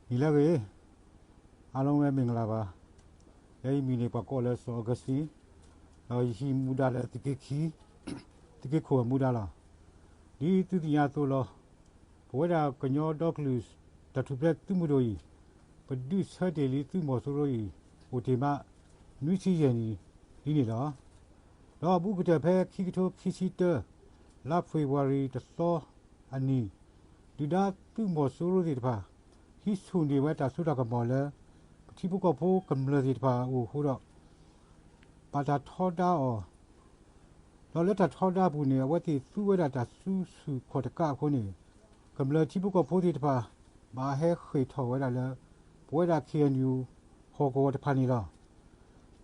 နံၤလၢအဂ့ၤ, အားလုံးပဲမင်္ဂလာပါ. ယဲယမံၤန့ၣ် ပှၤကိးလၢစီၤအီကူးစတံ, ဒီးယဟံးမူဒါလၢသုးက့ခံ, သုးက့ခိၣ်အမူဒါလီၤ. ဒ်သုသ့ၣ်ညါအသိးလီၤ, ပဝဲဒၣ်ကညီဒီကလုာ်တၢ်ထူၣ်ဖျဲးသုးမုၢ်ဒိၣ်အံၤ, ပဒုးဆၢတ့ၢ်လံသုးမီၤစိရိၤအံၤ အိၣ်တ့ၢ်မး နွံဆံယဲၢ်နံၣ်လံန့ၣ်လီၤ. ဒီးအဘူးကတၢၢ်ဖဲခံကထိခံဆံတၢ လါဖ့ၤဘြူၤအါရံၤတသီအနံၤ, ဒုၣ်ဒါသုးမီၤစိရိၤသ့ၣ်တဖၣ် ဟံးဆူၣ်န့ၢ်ဝဲတၢ်စိတၢ်ကမီၤလၢ ပထံဖိကီၢ်ဖိကမျၢၢ်သ့ၣ်တဖၣ်အအိၣ်အဃိဒီး ဘၣ်တၢ်ထီဒါအီၤ, ဒီးလၢတၢ်ထီဒါအပူၤန့ၣ် အဝဲသ့ၣ်သူဝဲဒၣ်တၢ်စုဆူၣ်ခီၣ်တကးအဃိန့ၣ်, ကမျၢၢ်ထံဖိကီၢ်ဖိသ့ၣ်တဖၣ် ဘၣ်ဟဲဃ့ၢ်ထီၣ်ဝဲဒၣ်လၢ ပဝဲဒၣ် ခ့ၣ်အဲၣ်ယူၣ် ဟီၣ်ကဝီၤတဖၣ်န့ၣ်လီၤ.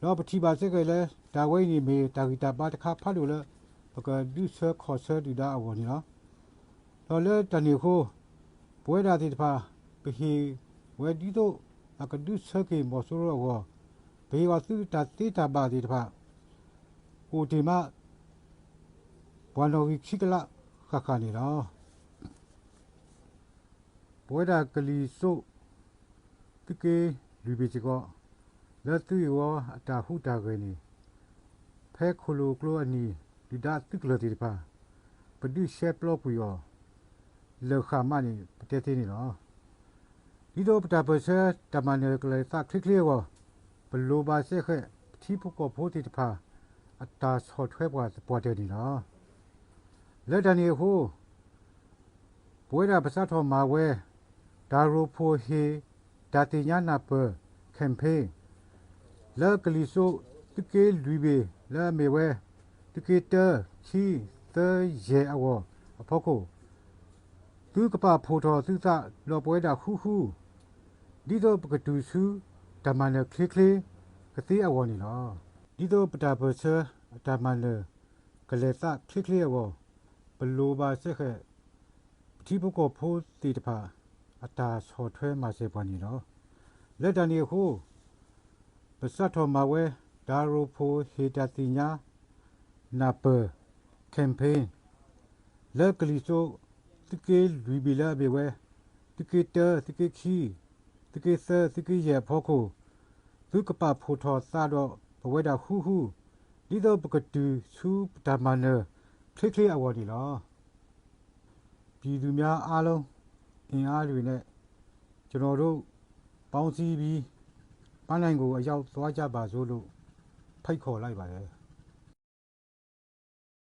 ဒီးပထံၣ်ဘၣ်စ့ၢ်ကီးလၢ တၢ်ဝဲအံၤန့ၣ်မ့ၢ်တၢ်ဂံၢ်တၢ်ဘါတခါဖးဒိၣ်လၢ ပကဒုးဆၢခီၣ်ဆၢဒုၣ်ဒါအဂီၢ်န့ၣ်လီၤ. ဒီးလၢတၢ်န့ၣ်အဃိ, ပဝဲဒၣ်သ့ၣ်တဖၣ် ပဟ့ၣ်ဝဲဒ်သိး အကဒုးဆၢက့ၤမီၤစိရိၤအဂီၢ်, ပဟ့ၣ်အီၤသုတၢ်သ့တၢ်ဘၣ်သ့ၣ်တဖၣ် အိၣ်တ့ၢ်မး ပှၤနီၣ်ဂံၢ်ခံကလးဃၣ်ဃၣ်န့ၣ်လီၤ. ပဝဲဒၣ်ကလံၤစိး သုးက့လွံၢ်ဘ့ၣ်စ့ၢ်ကီး လၢသုးဂ့ၢ်ဝီအတၢ်ဟူးတၢ်ဂဲၤန့ၣ်, ဖဲခိၣ်လိာ်ကျိအနံၤ ဒုၣ်ဒါသုးကလၢၤသ့ၣ်တဖၣ် ပဒုးရှဲပျီကွံာ်အီၤ လၢာ်ဃၣ်မးန့ၣ် ပတဲသ့န့ၣ်လီၤ. ဒ်သိးပတၢ်ပၢၢ်ဆၢတၢ်မၤနၢၤကလဲၤသးချ့ချ့အဂီၢ်, ပလိၣ်ဘၣ်စဲဃဲး ပထံဖိကီၢ်ဖိသ့ၣ်တဖၣ် အတၢ်ဆီၣ်ထွဲပှၤသပှၢ်တၢၢ်န့ၣ်လီၤ. လၢတၢ်န့ၣ်အဃိ, ပဝဲဒၣ်ပစးထီၣ်မၤဝဲ တၢ်ရိဖှိၣ်ဟ့ၣ်တၢ်သ့ၣ်ညါနၢ်ပၢၢ် campaign လၢကလံၤစိး သုးက့လွံၢ်ဘ့ၣ်လၢအမ့ၢ်ဝဲ သုးက့တၢ, ခံ, သၢ, ယဲၢ်အဂီၢ်အဖီခိၣ်, သုကပာ်ဖှိၣ်ထီၣ်သုသးဒီးပဝဲဒၣ်ဃူဃူ, ဒ်သိးပကတုၤဆူတၢ်မၤနၢၤချ့ချ့ကသ့အဂီၢ်န့ၣ်လီၤ. ဒ်သိးပတၢ်ပၢၢ်ဆၢအတၢ်မၤနၢၤ ကလဲၤသးချ့ချ့အဂီၢ်, ပလိၣ်ဘၣ်စဲဃဲး ပထံဖိကီၢ်ဖိသ့ၣ်တဖၣ် အတၢ်ဆီၣ်ထွဲမၤစၢၤပှၤန့ၣ်လီၤ. လၢတၢ်န့ၣ်အဃိ, ပစးထီၣ်မၤဝဲ တၢ်ရိဖှိၣ်ဟ့ၣ်တၢ်သ့ၣ်ညါနၢ်ပၢၢ် campaign လၢကလံၤစိး သုးက့လွံၢ်ဘ့ၣ်လၢအမ့ၢ်ဝဲ သုးက့တၢ, သုးက့ခံ, သုးက့သၢ, သုးက့ယဲၢ်အဖီခိၣ်, သုကပာ်ဖှိၣ်ထီၣ်သးဒီးပဝဲဒၣ်ဃူဃူ, ဒ်သိးပကတုၤဆူပတၢ်မၤနၢၤချ့ချ့အဂီၢ်န့ၣ်လီၤ. ပြည်သူများအားလုံး အင်အားတွေနဲ့ ကျွန်တော်တို့ ပေါင်းစည်းပြီး ပန်းတိုင်ကို အရောက်သွားကြပါစို့လို့ ဖိတ်ခေါ်လိုက်ပါတယ်.